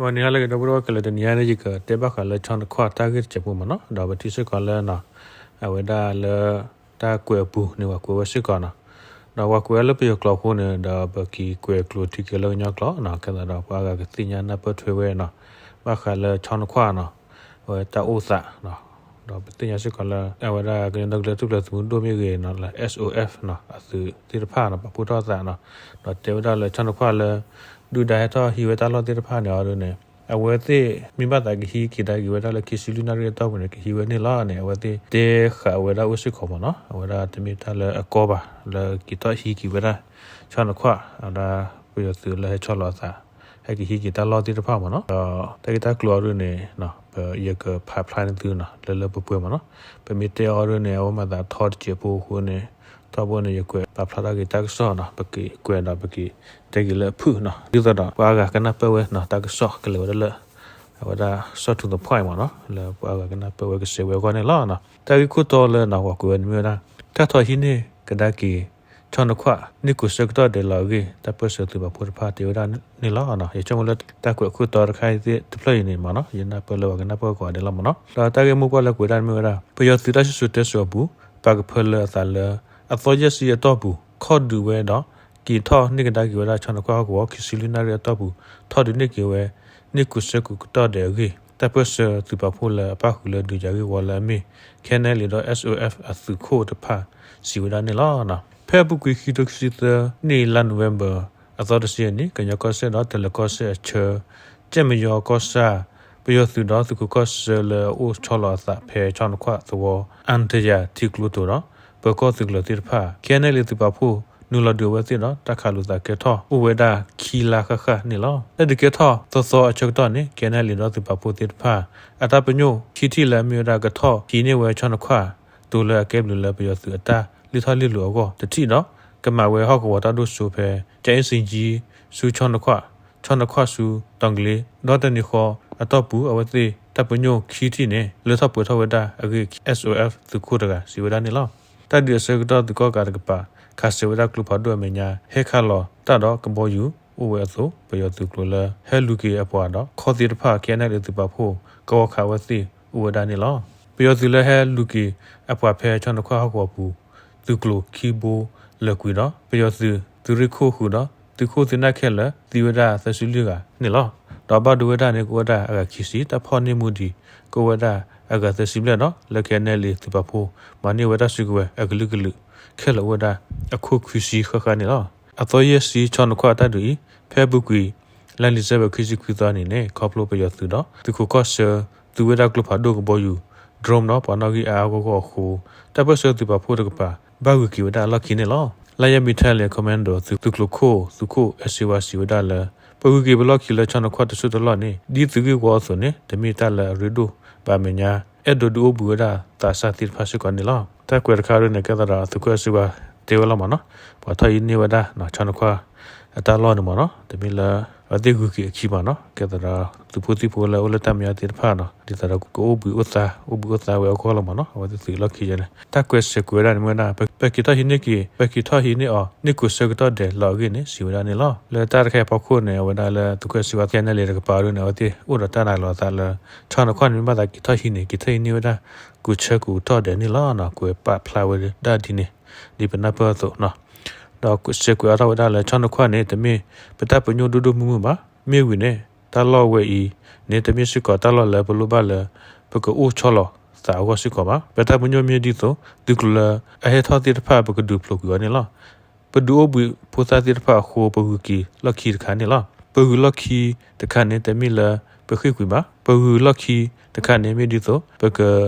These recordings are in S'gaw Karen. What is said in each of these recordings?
ဂီၤနံၤဟါလၢအဂ့ၤ ဒီပုၢ်ဝဲၢ်ခဲလၢာ်, တနံၤအံၤန့ၣ် ယကတဲဘၣ်ဃးလၢ ဆီနခွၣ်တၢ်ဂ့ၢ်တစဲးဖိမ့ၢ်နီၤ, ဒီးပထံၣ်စ့ၢ်ကီးလၢ အဝဲဒၣ်လၢ တၢ်ကွဲးအပူၤန့ၣ် ပှၤကွဲးဝဲစ့ၢ်ကီးနီၤ, ဒီးပှၤကွဲးဝဲလၢပယီၤကျိာ်အဃိန့ၣ် ဒီးပက့ၤကွဲးကျိာ်ထံက့ၤလၢကညီကျိာ်နီၤ, ကဲသးဒီးပှၤအါဂၤကသ့ၣ်ညါနၢ်ပၢၢ်ထွဲဝဲနီၤ, ဘၣ်ဃးလၢ ဆီနခွၣ်နီၤ, အဝဲတၢ်အိၣ်သး ဒီးပသ့ၣ်ညါစ့ၢ်ကီးလၢ အဝဲဒၣ်ကညီဒီကလုာ်တၢ်ထူၣ်ဖျဲးသုးမုၢ်ဒိၣ်မ့ၢ်ဂ့ၤနီၤ, လၢ S O F နီၤ, အသုးသ့ၣ်တဖၣ်နီၤ, ပာ်ဖှိၣ်ထီၣ်အသးနီၤ, ဒီးတဲဝဲဒၣ်လၢ ဆီနခွၣ်လၢ ဒုၣ်ဒါဟဲထီၣ်ဟံးဝဲတၢ်လီၢ်သ့ၣ်တဖၣ်န့ၣ်အီၤဒ်န့ၣ်, အဝဲသ့ၣ်မ့ၢ်ဘၣ်သးကဟံးက့ၤကဒါက့ၤဝဲဒၣ်လၢ ခံဆံလွံၢ်နၣ်ရံၣ်အတီၢ်ပူၤန့ၣ် ကဟံးဝဲန့ၣ်လီၤန့ၣ် အဝဲသ့ၣ်တဲဃာ်ဝဲဒၣ်အိၣ်စ့ၢ်ကီးမ့ၢ်နီၤ, အဝဲဒၣ်တမ့ၢ်တၢ်လၢအကီဘၣ် လၢက့ၤထီၣ်ဟံးက့ၤဝဲဒၣ် ဆီနခွၣ် အဝဲဒၣ်ပယီၤသုးလၢဟဲဆီလီၤအသး ဟဲက့ၤဟံးက့ၤတၢ်လီၢ်သ့ၣ်တဖၣ်မ့ၢ်နီၤ, ဒီးတၢ်ဂ့ၢ်တၢ်ကျိၤအီၤဒ်န့ၣ် ပယကဖးဖျါန့ၢ်သုနီၤ, လၢလၢပှဲၤပှဲၤမ့ၢ်နီၤ, ပမ့ၢ်တဲအီၤဒ်န့ၣ် အဝဲမၤသးထီတစဲးဖိအဃိန့ၣ်, ထီဘိန့ၣ် ယကွဲးပာ်ဖျါထီၣ်က့ၤတၢ်ကစီၣ်နီၤ, ပက့ၤကွဲးဒီးပက့ၤတဲက့ၤလၢအဖုၣ်နီၤ, ဒ်သိးဒီးပှၤအါဂၤကနၢ်ပၢၢ်ဝဲနီၤ, တၢ်ကစီၣ်ကလဲၤဝဲဒၣ်လၢ အဝဲဒၣ် source to the point မ့ၢ်နီၤ, လၢပှၤအါဂၤကနၢ်ပၢၢ်ဝဲကစဲးဝဲအဂီၢ်န့ၣ်လီၤ. တၢ်ဂ့ၢ်ခိၣ်တီလၢနီၤ ပှၤကွဲးဝဲန့ၣ်မ့ၢ်ဝဲဒၣ် တၢ်ထီၣ်ဟံးန့ၢ်ကဒါက့ၤ ဆီနခွၣ် န့ၢ်ကိးဆၢကတီၢ်ဒဲးလီၤအဂ့ၢ် တၢ်ပၢၢ်ဆၢသုးပာ်ဖှိၣ်တဖၣ်တဲဝဲဒၣ်န့ၣ်လီၤ. ယဆိကမိၣ်လၢတၢ်ကွဲးခိၣ်တီတခါအံၤသ့ၣ်တဖျၢၣ်အံၤန့ၣ်မ့ၢ်နီၤ, ယနၢ်ပၢၢ်လၢပှၤကနၢ်ပၢၢ်ကိးဂၤဒဲးလီၤမ့ၢ်နီၤ, ဒီးတၢ်ဂ့ၢ်မိၢ်ပှၢ်လၢကွဲးဒၣ်န့ၣ်မ့ၢ်ဝဲဒၣ် ပယီၤသုးတၢ်စံၣ်စိၤတဲစိၤအပူၤ ပာ်ကဖၢလၢအသးလၢ အသီယဲၢ်ဆံအတီၢ်ပူၤ ခီၣ်ဒုးဝဲဒီး က့ၤထီၣ်န့ၢ်ကဒါက့ၤဝဲဒၣ် ဆီနခွၣ်ဟီၣ်ကဝီၤ ခံဆံလွံၢ်နၣ်ရံၣ်အတီၢ်ပူၤ ထီၣ်ဒုးန့ၢ်က့ၤဝဲ န့ၢ်ကိးဆၢကတီၢ်ဒဲးအဂ့ၢ် တၢ်ပၢၢ်ဆၢသုးပာ်ဖှိၣ်လၢအပၣ်ဃုာ်လၢဒုးယၤဂ့ၢ်ဝီလၢအမ့ၢ် ခဲနဲလံဒီး S O F အသုးခိၣ်တဖၣ် စံးဝဲဒၣ်န့ၣ်လီၤ. ဖဲအပူၤကွံာ်ခံကထိခံဆံသၢနံၣ် လါနိၣ်ဝ့ဘၢၣ် အသီတဆံအနံၤ ကညီကီၢ်စဲၣ်ဒီးတလၢၤကီၢ်စဲၣ်အဆၢ ကၠဲၣ်မယီကီၢ်ဆၣ် ပယီၤသုးဒီးသုးခိးကီၢ်ဆၢလၢအအိၣ်ဆီလီၤအသးဖဲ ဆီနခွၣ်သဝီ အၣ်တယၣ်ထံကျိတိၤဒီး ပၢၤကီၢ်သုးကလၢၤသ့ၣ်တဖၣ် ခဲနဲလံသုးပာ်ဖှိၣ် နုာ်လီၤဒုးအဝဲသ့ၣ်ဒီး တၢ်ခးလိာ်သးကဲထီၣ်အိၣ်ဝဲဒၣ်ခံလါဃၣ်ဃၣ်န့ၣ်လီၤ. တၢ်ဒုးကဲထီၣ်သီသီအဆၢကတီၢ်န့ၣ် ခဲနဲလံဒီးသုးပာ်ဖှိၣ်သ့ၣ်တဖၣ် အတၢ်ပညိၣ်ခံထံၣ်လၢအမ့ၢ်ဝဲဒၣ် ကထီၣ်ဟံးန့ၢ်ဝဲဆီနခွၣ် တိၤလၢအကဲဘျုးလၢပယီၤသုးအတၢ်လ့ၢ်ထီၣ်လ့ၢ်လီၤအဂီၢ်တထံၣ်ဒီး ကမၤဝဲဟီၣ်ကဝီၤတၢ်ဒိၣ်စိဖဲ ကၠဲအ့စ့ကၠံ ဆူဆီနခွၣ် ဆီနခွၣ်ဆူတီၤကလ့ ဒီတနံၤဃီအတီၢ်ပူၤ အဝဲသ့ၣ်တၢ်ပညိၣ်ခံထံၣ်န့ၣ် လၢထီၣ်ပှဲၤထီၣ်ဝဲဒၣ်အဂ့ၢ် S O F သုးခိၣ်တဂၤစံးဝဲဒၣ်န့ၣ်လီၤ. တၢ်ဒုးအဆၢကတီၢ်သုးကီၣ်ကးတကပၤ ခးစၢၤဝဲဒၣ်ကျိဖးဒိၣ်အမဲာ်ညါ ဟဲခးလီၤတၢ်ဒီးကဘီယူၤအိၣ်ဝဲအသိး ပယီၤသုးကျိၤလၢဟဲလူၤက့ၤအပှၤဒီးခီၣ်သ့ၣ်တဖၣ် ခဲနဲလံသုးပာ်ဖှိၣ် ကဝီၤခးအဝဲသ့ၣ်အိၣ်ဝဲဒၣ်န့ၣ်လီၤ. ပယီၤသုးလၢဟဲလူၤက့ၤအပှၤဖဲဆီနခွၣ်ဟီၣ်ကဝီၤပူၤ သုးကျိၤခံဘိလၢာ်ကွံာ်ဒီး ပယီၤသုးသုးရ့ၣ်ခိၣ်ဃုာ်ဒီး သုးခိၣ်သုးနၢ်ခဲလၢာ်သံဝဲဒၣ်သၢဆံလွံၢ်ဂၤန့ၣ်လီၤ. ဒီးဘၣ်ဒိဝဲဒၣ်န့ၣ်ကအိၣ်ဝဲဒၣ်အဂၤခံဆံ တၢ်ဖီၣ်န့ၢ်မူဒံးကအိၣ်ဝဲဒၣ်အဂၤသၢဆံဘျဲၣ်ဒီး လၢခဲနဲလံသုးပာ်ဖှိၣ် မၤန့ၢ်ဝဲတၢ်စုကဝဲၤအကလုာ်ကလုာ် ခဲလၢာ်အိၣ်ဝဲဒၣ်အခိၣ်ခွံဆံဃၣ်ဃၣ်န့ၣ်လီၤ. အသီယဲၢ်ဆံဆီနခွၣ်တၢ်ဒုးအံၤ ဖဲအပူၤကွံာ် လါဒံၣ်စ့ဘၢၣ်ခံဆံခွံသီနံၤန့ၣ် ခီဖျိပယီၤသုးဒီး သုးခိးကီၢ်ဆၢ သူဝဲဒၣ်ကျိဖးဒိၣ်ကဘီယူၤ drone ဒီးပှၤနီၣ်ဂံၢ်အါအါဂီၢ်ဂီၢ်အဃိ တၢ်ပၢၢ်ဆၢသုးပာ်ဖှိၣ်တကပၤ ဘၣ်ဂုၤက့ၤဝဲဒၣ်အလီၢ်ခံန့ၣ်လီၤ. လါယဲၢ် Battalion Commando သုးကျိၤခိၣ် သုးခိၣ်အဲၣ်စ့ဝါစံးဝဲဒၣ်လၢ ပဂုၤက့ၤပလီၢ်ခံလၢဆီနခွၣ်တစိၢ်တလီၢ်န့ၣ် ဒ်သုးဂ့ၢ်ဝီအသိးန့ၣ် တမ့ၢ်တၢ်လၢအရ့ဒိၣ်ဘၣ်အမဲာ်ညါ အဲၣ်ဒိးဒုးအိၣ်ဘှံးဝဲဒၣ်သးစၢ်သ့ၣ်တဖၣ်စ့ၢ်ကီးန့ၣ်လီၤ. တၢ်ကွဲးတခါဒ်န့ၣ် ကဲသးဒီးသုးခိၣ်အဲၣ်စ့ဝါတဲဝဲလီၤမ့ၢ်နီၤ, ပှၤထီၣ်ဟံးန့ၢ်ဝဲဒၣ် ဆီနခွၣ်အတၢ်လီၢ်န့ၣ်မ့ၢ်နီၤ, တမ့ၢ်လၢအဝဲသ့ၣ်ဂုၤက့ၤအခံဘၣ်နီၤ, ကဲသးဒီးသုးဖိသံၣ်ဖိလၢအိၣ်လၢတၢ်မဲာ်ညါသ့ၣ်တဖၣ်နီၤ, ဒ်သိးဒီးကအိၣ်ဘှံးအိၣ်သါ အိၣ်ဘှံးအိၣ်သါဝဲအဂီၢ်လီၤမ့ၢ်နီၤ, အဝဲသ့ၣ်သုးလီၢ်ခံယဲန့ၣ် တၢ်ကွဲးစဲးကွဲးဝဲဒၣ်န့ၣ်မ့ၢ်ဝဲဒၣ် ပက့ၤထီၣ်ဟံးန့ၢ်က့ၤ ပက့ၤထီၣ်ဟံးန့ၢ်အီၤ န့ၢ်ကိးဆၢကတီၢ်ဒဲးလီၤအဂ့ၢ်န့ၣ် စံးဝဲဒၣ်န့ၣ်လီၤ. လၢတၢ်တခါအံၤအဖီခိၣ်န့ၣ် အဝဲဒၣ်လၢသုးခိၣ်အဲၣ်စ့ဝါ ခဲနဲလံတကပၤဒ်န့ၣ် အဝဲသ့ၣ်အိၣ်ဒီးတၢ်နာ်လီၤအသးလၢ ဆီနခွၣ်န့ၣ် မ့ၢ်ဘၣ်သးက့ၤထီၣ်ဟံးန့ၢ် က့ၤထီၣ်ဟံးန့ၢ်ဝဲဒၣ် ကိးဆၢကတီၢ်ဒဲးန့ၣ်လီၤ. ကွဲးပာ်ဖျါဝဲဒၣ်ဒ်န့ၣ် ဒ်ပနၢ်ပၢၢ်အသိးနီၤ, ဒီးစဲးကွဲးအါထီၣ်ဝဲဒၣ်လၢ ဆီနခွၣ်န့ၣ် တမ့ၢ်ပတၢ်ပညိၣ်ဒိၣ်ဒိၣ်မုၢ်မုၢ်ဘၣ်. မ့ၢ်ဝံၤန့ၣ် တၢ်လီၢ်ဝဲအံၤန့ၣ် တမ့ၢ်စ့ၢ်ကီးတၢ်လီၢ်လၢပလိၣ်ဘၣ်လၢ ပကအိၣ်ဆီလီၤသးအဂီၢ်စ့ၢ်ကီးဘၣ်. ပတၢ်ပညိၣ်မ့ၢ်ဒ်သိး သုးကျိၤလၢအဟဲထီၣ်သ့ၣ်တဖၣ် ပကဒုးဖျိးကွံာ်အီၤန့ၣ်လီၤ. ပဒုးအိၣ်ဘှံးဖိသၣ်သ့ၣ်တဖၣ်အဃိ ပဂုၤက့ၤလီၢ်ခံတခါန့ၣ်လီၤ. ပဂုၤလီၢ်ခံတခါန့ၣ် တမ့ၢ်လၢပဃ့ၢ်ကွံာ်ဘၣ်. ပဂုၤလီၢ်ခံတခါန့ၣ် မ့ၢ်ဒ်သိး ပက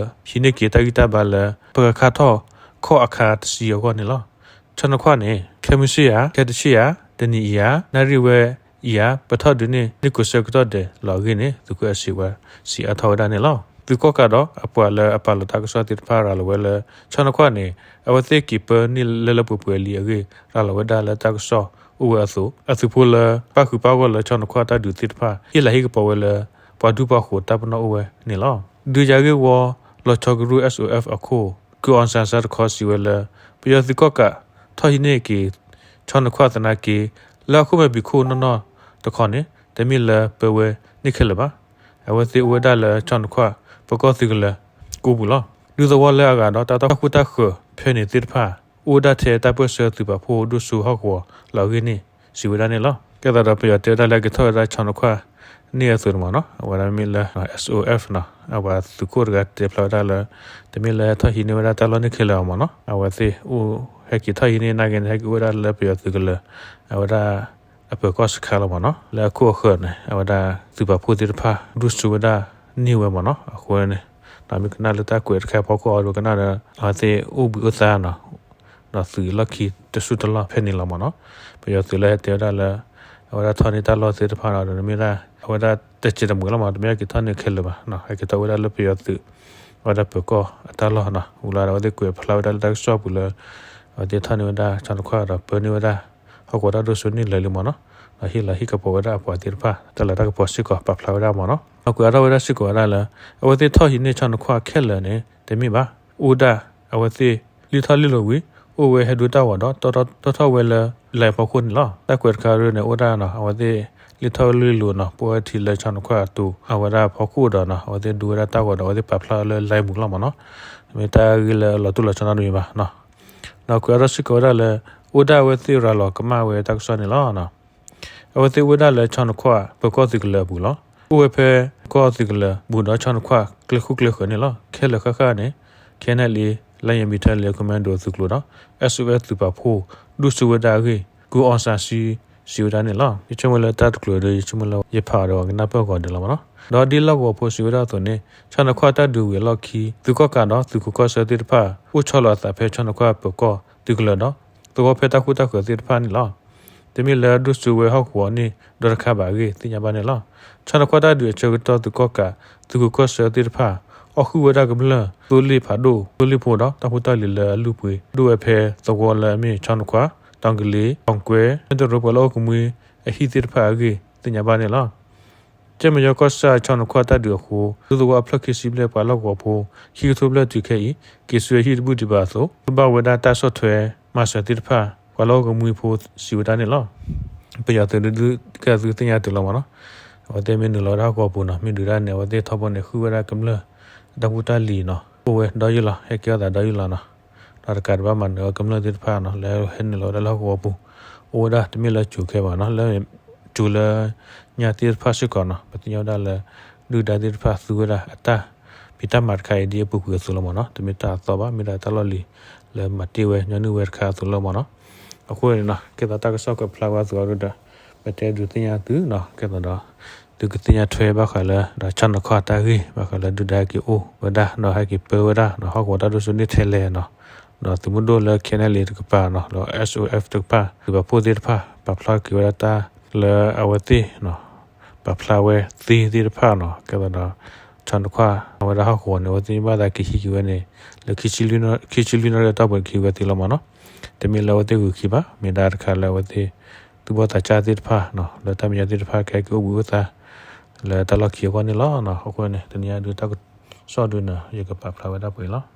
ဟံးန့ၢ်က့ၤတၢ်ဂံၢ်တၢ်ဘါလၢ ပကခါထီၣ်ခီၣ်အခါတဆံအဂီၢ်န့ၣ်လီၤ. ဆီနခွၣ်န့ၣ် ခဲမုၢ်ဆ့ၣ်ဧါ, ခဲတဆ့ၣ်ဧါ, တနံၤအံၤဧါ, နၣ်ရံၣ်ဝဲအံၤဧါ, ပထီၣ်ဒုးန့ၢ် န့ၢ်ကိးဆၢကတီၢ်ဒဲးလီၤအဂ့ၢ်န့ၣ် သုးခိၣ်အဲၣ်စ့ဝါ စံးအါထီၣ်ဝဲဒၣ်န့ၣ်လီၤ. သုးကီၣ်ကးဒီးအပှၤလၢအပာ်လီၤတၢ်ကစီၣ်သ့ၣ်တဖၣ် ရၤလီၤဝဲလၢ ဆီနခွၣ်န့ၣ် အဝဲသ့ၣ်က့ၤပၢန့ၢ်လၢလၢပှဲၤပှဲၤလံအဂ့ၢ် ရၤလီၤဝဲဒၣ်လၢတၢ်ကစီၣ်အိၣ်ဝဲအသိး အသုးဖိလၢပၣ်ဃုာ်ပၣ်ဂီၢ်လၢဆီနခွၣ်တၢ်ဒုးသ့ၣ်တဖၣ် ဟ့ၣ်လၤဟ့ၣ်ကပီၤဝဲလၢ ပှၤဒူပှၤဃိၤတၢ်ပနီၣ်အိၣ်ဝဲန့ၣ်လီၤ. ဒုးယၤဂ့ၢ်ဝီ လီၤဆီကရူၢ် SOF အခိၣ် ကုၢ်အီၣ်စၣ်စၢ်တခီစံးဝဲလၢ ပယီၤသုးကီၣ်ကးထီၣ်ဟံးန့ၢ်က့ၤ ဆီနခွၣ်သနာ်က့ လၢအခိၣ်မဲာ်ဘံးခိၣ်နီၢ်နီၢ်တခီန့ၣ် တမ့ၢ်လၢပဝဲ တၢ်လီၢ်တၢ်ကျဲတဖၣ်န့ၣ်တအိၣ်န့ၣ်ခဲလၢာ်ဘၣ်. အဝဲသ့ၣ်အိၣ်ဝဲဒၣ်လၢ ဆၣ်နခွၣ် ပၢၤကီၢ်သုးကလၢၤ ကိပူၤလီၤ. ဒူသဝီလၢအဂၤဒီးတၢ်ဃူတၢ်ဃၢၤဖဲန့ၣ်သ့ၣ်တဖၣ် အိၣ်ဝဲဒၣ်ထဲတၢ်ပၢၢ်ဆၢသုးပာ်ဖှိၣ်ဒိၣ်စိဟီၣ်ကဝီၤလီၤအဂ့ၢ်န့ၣ် စံးဝဲဒၣ်န့ၣ်လီၤ. ကဲသးဒီးပယီၤတဲဝဲဒၣ်လၢအကထီၣ်ဝဲဒၣ်ဆၣ်နခွၣ်န့ၣ်အသိးန့ၣ်မ့ၢ်နီၤ အဝဲဒၣ်မ့ၢ်လၢ S O F နီၤ အဝဲသုးခိၣ်တဂၤတဲဖျါဝဲဒၣ်လၢ တမ့ၢ်လၢဟဲထီၣ်ဟံးန့ၢ်ဝဲဒၣ်တၢ်လီၢ်န့ၣ်ခဲလၢာ်အီၤမ့ၢ်နီၤ အဝဲသ့ၣ်အိၣ် ဟဲက့ၤထီၣ်ဟံးန့ၢ်နာ်က့န့ၣ် ဟဲက့ၤအိၣ်ဝဲဒၣ်လၢပယီၤသုးကလၢၤ အဝဲဒၣ် အပၢၤကီၢ်စခါလီၤမ့ၢ်နီၤ လၢအခိၣ်အဃၢၤန့ၣ် အဝဲဒၣ်သုးပာ်ဖှိၣ်သ့ၣ်တဖၣ် ဒိၣ်စိဝဲဒၣ်န့ၢ်ဝဲမ့ၢ်နီၤ အဃိန့ၣ် ဒီးမ့ၢ်ကနၣ်လၢတၢ်ကွဲးတခါဖီခိၣ်အံၤဒီးကနၣ်ဒီး အဝဲသ့ၣ်အိၣ်ဘှံးအိၣ်သါနီၤ ဒီးသုးလီၢ်ခံတစူၢ်တလီၢ်ဖဲန့ၣ်လီၤမ့ၢ်နီၤ ပယီၤသုးလၢဟဲတဲဝဲဒၣ်လၢ အဝဲဒၣ်ထီၣ်န့ၢ်တၢ်လီၢ်သ့ၣ်တဖၣ်ဒီး တမ့ၢ်ဒၣ် အဝဲဒၣ်တစဲးတမှဲၤလီၤမ့ၢ် တမ့ၢ်ဟဲက့ၤထီၣ်န့ၢ်ခဲလၢာ်ဘၣ် ဟဲက့ၤထီၣ်ဝဲဒၣ်လၢပယီၤသုး အဝဲဒၣ်ပၢၤကီၢ်အတၢ်လီၢ်နီၤ ဝံၤလီၤဒီးအဝဲသ့ၣ်ကွဲးဖျါဝဲဒၣ်လၢတၢ်ကစီၣ်ပူၤလၢ အဝဲသ့ၣ်ထီၣ်န့ၢ်ဝဲဒၣ်ဆၣ်နခွၣ်ဒီးပၢန့ၢ်ဝဲဒၣ် ဟီၣ်ကဝီၤတၢ်ဒိၣ်စိန့ၢ်လၢာ်လံမ့ၢ်နီၤ ဒီးဟ့ၣ်လီၤဟ့ၣ်ကပီၤဝဲဒၣ်အပှၤသ့ၣ်တဖၣ် တၢ်လၤတၢ်ကပီၤစ့ၢ်ကီးပာ်ဖျါဝဲဒၣ်မ့ၢ်နီၤ ဒီးကွဲးအါထီၣ်ဝဲဒၣ်စ့ၢ်ကီးဝဲဒၣ်လၢ အဝဲသ့ၣ်ထီၣ်ဟံးန့ၢ်ဆၣ်နခွၣ်ခဲလၢာ်န့ၣ် တမ့ၢ်ဘၣ် အိၣ်ဒၣ် အဝဲသ့ၣ် လံၣ်ထီၣ်လံၣ်လီၤဝံၤ အိၣ်ဝဲဟဲဒိတၢ်ဂီၤဒီး တီၣ်ထီၣ်ဝဲလၢ လဲဖီခိၣ်န့ၣ်လီၤ. တၢ်ကွဲးတခါဒ်န့ၣ် အိၣ်ဒၣ်နီၤ အဝဲသ့ၣ် လံၣ်ထီၣ်လံၣ်လီၤနီၤ ပဝဲထံလၢဆၣ်နခွၣ်အတိၤ အဝဲဒၣ်ဖီခိၣ်ဒီးနီၤ အဝဲသ့ၣ်ဒိဝဲဒၣ်တၢ်ဂီၤဒီး အဝဲသ့ၣ်ပာ်ဖျါလၢလဲမူၤလီၤမ့ၢ်နီၤ မ့ၢ်တၢ်ဂ့ၢ်လၢလီၤတိၢ်လီၤဆီနီတမံၤဘၣ်နီၤ ဒီးကွဲးအါထီၣ်စ့ၢ်ကီးဝဲဒၣ်လၢ အိၣ်ဒၣ်အဝဲသ့ၣ်ရၤလီၤကမၣ်ဝဲတၢ်ကစီၣ်န့ၣ်လီၤ. အဝဲသ့ၣ်အိၣ်ဝဲဒၣ်လၢဆၣ်နခွၣ်ပၢၤကီၢ်သုးကလၢၤအပူၤလီၤ. အိၣ်ဝဲဖဲပၢၤကီၢ်သုးကလၢၤပူၤဒီးဆၣ်နခွၣ်ကျဲခိၣ်ကျဲဃၢၤန့ၣ်လီၤ. ခဲလၢာ်ဃၣ်ဃၣ်န့ၣ် K N L A လါယဲၢ်မံၤထၢလၢ Commando သုးကျိၤဒီး S O F သုးပာ်ဖှိၣ် ဒူၣ်စိဝဲဒၣ်အဂ့ၢ် ကုအီၣ်စၣ်စံ စံးဝဲဒၣ်န့ၣ်လီၤ. ယဆိကမိၣ်လၢတၢ်တကျိၤဒီး ယဆိကမိၣ်လၢယဖးအီၤဒီးပှၤကနၢ်ပၢၢ်ဂီၤဒဲးလီၤမ့ၢ်နီၤ. ဒီးဒ်လီၢ်ကဝီၤဖိစံးဝဲဒၣ်အသိးန့ၣ် ဆၣ်နခွၣ်တၢ်ဒုးဝံၤအလီၢ်ခံ သုးကီၣ်ကးဒီးသုးခိးကီၢ်ဆၢသ့ၣ်တဖၣ် အိၣ်ဆီလီၤအသးဖဲဆၣ်နခွၣ်ပၢၤကီၢ်သုးကလၢၤဒီး သဝီဖဲတၢ်ဃူတၢ်ဃၢၤသ့ၣ်တဖၣ်န့ၣ်လီၤ. တမ့ၢ်လၢဒိၣ်စိဝဲဟီၣ်ကဝီၤန့ၣ်ဒီးတခါဘၣ်အဂ့ၢ် သ့ၣ်ညါဘၣ်န့ၣ်လီၤ. ဆၣ်နခွၣ်တၢ်ဒုးအဆၢကတီၢ် သုးကီၣ်ကး သုးခိးကီၢ်ဆၢသ့ၣ်တဖၣ် အီၣ်ဃုာ်ဝဲဒၣ်ကမျၢၢ် သိလ့ၣ်ဖးဒိၣ် သိလ့ၣ်ဖိဒီး တၢ်ဖိတၢ်လံၤလၢအလုၢ်အပှ့ၤ ဒိၣ်ဝဲဖဲသဝီလၢအမ့ၢ်ဆၣ်နခွၣ်, တီၤကလ့ၤ, တီၤကွဲၤ, မ့ၢ်တရူးပှၤလၢအအိၣ်ကမှံအဟံၣ်သ့ၣ်တဖၣ်အဂ့ၢ် သ့ၣ်ညါဘၣ်န့ၣ်လီၤ. ကၠဲၣ်မယီကီၢ်ဆၣ်ဆၣ်နခွၣ်တၢ်ဒုးအဃိ ဒူသဝီအဖျၢၣ်ခံဆံဘျဲၣ် ပှၤလီၢ်ကဝီၤဖိ ခံကထိဘျဲၣ်တုၤခဲအံၤ က့ၤဆူအဟံၣ်တဘူၣ်ဒံးဘၣ်အသိး ဘၣ်ဝဲဒၣ်တၢ်ဆီၣ်ထွဲမၤစၢၤသ့ၣ်တဖၣ် ပှၤလီၢ်ကဝီၤကမှံဖိစံးဝဲဒၣ်န့ၣ်လီၤ. ပယီၤသုးဒုးကဲသုသ့ၣ်ညါတုၤလီၤမ့ၢ်နီၤ. အဝဲသ့ၣ်မ့ၢ်နုာ်လီၤဝဲဒၣ်ဟီၣ်ကဝီၤပူၤနီၤ မ့ၢ်ဒုးဒၣ်န့ၣ် အဝဲသ့ၣ်ထီဘိန့ၣ် ဃုဝဲဒၣ်ကမျၢၢ် တၢ်ဖိတၢ်လံၤနီၤ အိၣ်ဝဲဒီယုၢ်လီၤ ဟဲကဲထီၣ်သးဒီယုၢ်လီၤနီၤ. ဒီးတကးဒံးဘၣ်မၤနၢၤဝဲကမျၢၢ်သ့ၣ်တဖၣ်နီၤ လၢဟဲနုာ်လီၤဝဲဒၣ်လၢဟီၣ်ကဝီၤပူၤ အိၣ်ဝဲဒၣ်တမ့ၢ်လၢကၠိၤခဲဘၣ်နီၤ လၢကၠိၤလၢညါသ့ၣ်တဖၣ်စ့ၢ်ကီးနီၤ ပသ့ၣ်ညါဝဲဒၣ်လၢ ဒုၣ်ဒါသ့ၣ်တဖၣ်သူဝဲဒၣ်အတၢ်ဖံးတၢ်မၤတခါအံၤ ဒ်အပူၤကွံာ်အသိးလီၤမ့ၢ်နီၤ တမ့ၢ်တၢ်အသီဘၣ် မ့ၢ်ဒၣ်တၢ်လီၢ်လံၤလၢမၤတ့ၢ်ဝဲညီနုၢ်ဝဲတခါအသိးလီၤမ့ၢ်နီၤ. အဃိန့ၣ်နီၤ ကဲသိးတၢ်ကစီၣ်ကွဲးဖျါဝဲအသိးအံၤဒီး ပတဲဒုးသ့ၣ်ညါသုနီၤ ကဲသိးဒီး သုကသ့ၣ်ညါထွဲဘၣ်ဃးလၢ ဒီးဆၣ်နခွါတၢ်ဂ့ၢ် ဘၣ်ဃးလၢဒုၣ်ဒါဟဲက့ၤအိၣ်ဝဲဒၣ် ဒီးဟဲက့ၤပၢဝဲဒၣ် ဟီၣ်ကဝီၤတၢ်ဒိၣ်စိန့ၢ်ထဲလဲၣ်နီၤ ဒီးသုးမုၢ်ဒိၣ်လၢ K N L A တကပၤနီၤ ဒီး S O F တကပၤ သုးပာ်ဖှိၣ်သ့ၣ်တဖၣ် ပာ်ဖျါက့ၤဝဲဒၣ်တၢ်လၢအဝဲသ့ၣ် ပာ်ဖျါဝဲသ့သ့ၣ်တဖၣ်နီၤ ကဲသိးဒီး ဆၣ်နခွါ အဝဲဒၣ်ဟီၣ်ကဝီၤန့ၣ် အဝဲသ့ၣ်ဘၣ်သးက့ၤဟံးက့ၤဝဲန့ၣ် လၢ ခံဆံလွံၢ်နၣ်ရံၣ်အတီၢ်ပူၤန့ၣ် က့ၤဝဲသ့လီၤမ့ၢ်နီၤ. တမ့ၢ်လၢအဝဲသ့ၣ်ဂုၤခံဘၣ် မ့ၢ်ဒၣ်တခါလၢအဝဲသ့ၣ် သူၣ်ဘီၣ်သးစၢ်သ့ၣ်တဖၣ် လၢတၢ်မဲာ်ညါသ့ၣ်တဖၣ် ကဟဲက့ၤအိၣ်ဘှံးအိၣ်သါ လၢတၢ်လီၢ်ခံအဂီၢ်န့ၣ်လီၤ. အဃိန့ၣ် တနံၤအံၤဒုးတၢ်ကစီၣ်ဒုးန့ၣ် ယကပာ်ဖျါဝဲဒၣ်ပှဲၤလီၤ.